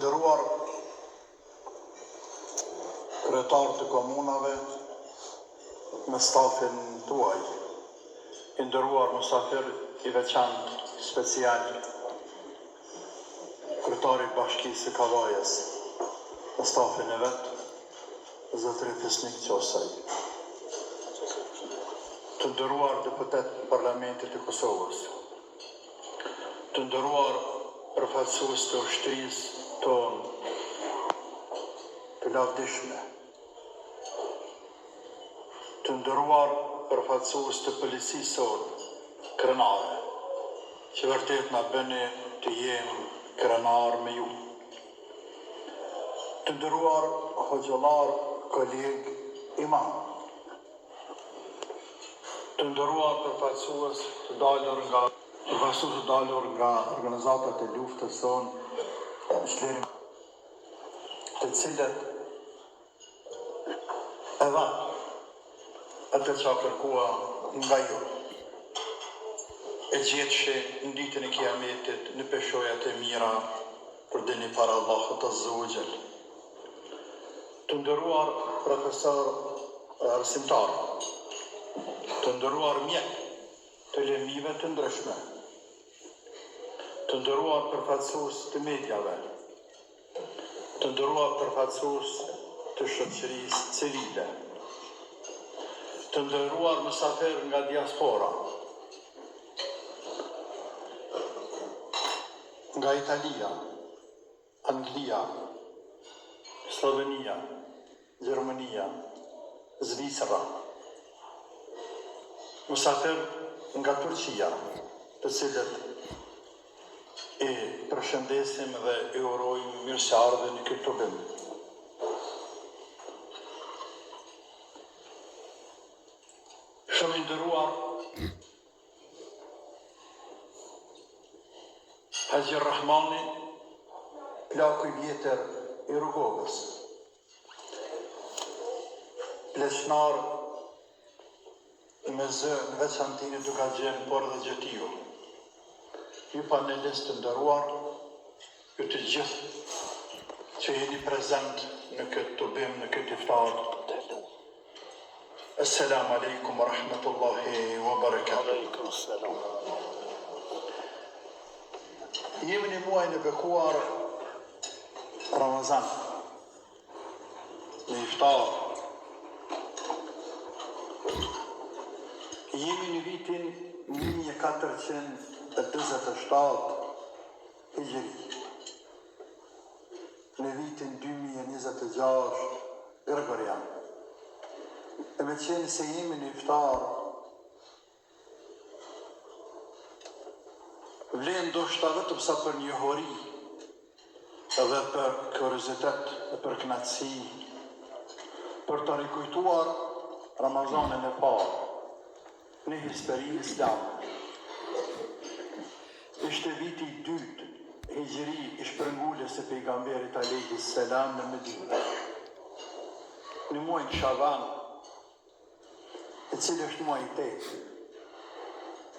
nderuar kryetarë të komunave me stafin tuaj, i nderuar musafir i veçantë special, kryetari i Bashkisë së Kavajës me stafin e vet, zotëri Fisnik Qosaj. Të nderuar deputetë të Parlamentit të Kosovës, Të nderuar përfaqësues të ushtrisë tonë të lavdishme, Të nderuar përfaqësues të policisë sonë krenare, që vërtet na bëni të jemi krenarë me ju. Të nderuar hoxhallarë, kolegë, imamë. Të nderuar përfaqësues të dalur nga përfaqësues të dalur nga organizatat e luftës sonë çlirim të cilët e dhatë atë që u kërkua nga ju e gjetshi në ditën e kiametit në peshojat e mira kur dilni para Allahut Azza wa Jall. Të nderuar profesorë e arsimtarë, të nderuar mjekë të lëmive të ndryshme, të nderuar përfaqësues të mediave, të nderuar përfaqësues të shoqërisë civile, të nderuar mysafirë nga diaspora, nga Italia, Anglia, Sllovenia, Gjermania, Zvicra, mysafirë nga Turqia, të cilët i përshëndesim dhe i urojmë mirëseardhje në këtë tubim. Shumë i nderuar Haxhi Rrahmani, plaku i vjetër i Rugovës, pleqnar me zë në veçanti në Dukagjin, por edhe gjetiu. Ju panelistë të nderuar, ju të gjithë që jeni prezent në këtë tubim, në këtë iftar, Esselamu alejkum wa rahmetullahi wa barakatuh. Alejkum selam. Jemi në muajin e bekuar Ramazan. Në iftar. Jemi në vitin 1447 Hijri. Në vitin 2026 Gregorian. E meqenëse jemi në iftar, vlen ndoshta vetëm sa për njohuri dhe për kuriozitet e për kënaqësi, për të rikujtuar Ramazanin e parë në histori islame. Ishte viti i dytë Hixhri i shpërnguljes së Pejgamberit alejhi selam në Medinë. Në muajin Shaban, i cili është muaji i tetë,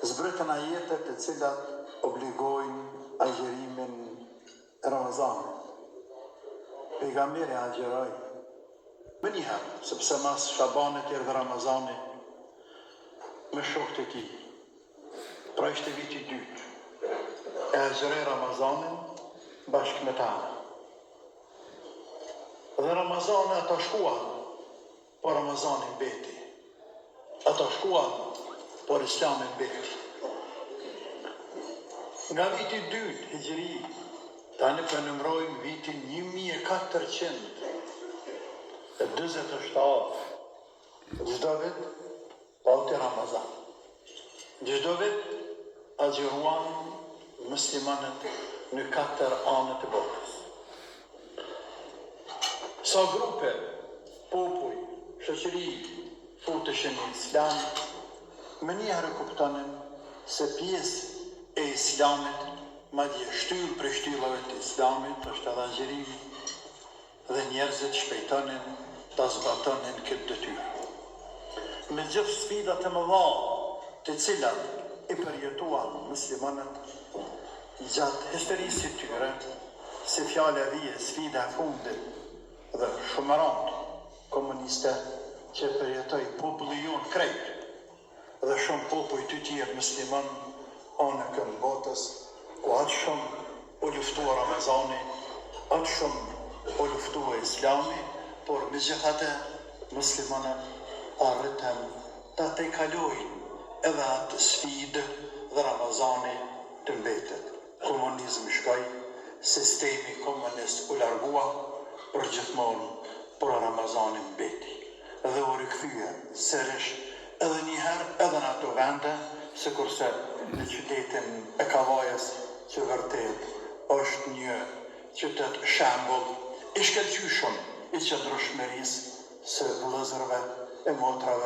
zbritën ajetet të cilat obligojnë agjërimin e Ramazanit. Pejgamberi agjëroi menjëherë, sepse mas Shabanit erdhi Ramazani me shokët e tij. Pra ishte viti i dytë. E agjëroi Ramazanin bashkë me ta. Dhe Ramazani ata shkuan, por Ramazani mbeti. Ata shkuan, por Islami mbeti. Nga viti i dytë Hixhri, tani po e numërojmë vitin 1447, çdo vit Pati Ramazan. Çdo vit agjëruan muslimanët në katër anët e botës. Sa grupe, popuj, shoqëri futeshin në Islam, menjëherë e kuptonin se pjesë e Islamit, madje shtyllë prej shtyllave të Islamit është edhe agjërimi. dhe njerëzit shpejtonin ta zbatonin këtë detyrë. Me gjithë sfidat e mëdha të cilat i përjetuan muslimanët gjatë historisë së tyre, Si fjala vjen sfida e fundit dhe shumë e rëndë komuniste që e përjetoi populli jonë krejt dhe shumë popuj të tjerë musliman anekënd botës, ku aq shumë u luftua Ramazani, aq shumë u luftua Islami, por megjithatë muslimanët arritën ta tejkalojnë edhe atë sfidë dhe Ramazani të mbetet. Komunizmi shkoi, sistemi komunist u largua përgjithmonë, por Ramazani mbeti dhe u rikthye sërish edhe një herë edhe në ato vende, sikurse në qytetin e Kavajës që vërtet është një qytet shembull i shkëlqyeshëm i qëndrueshmërisë së vëllezërve e motrave.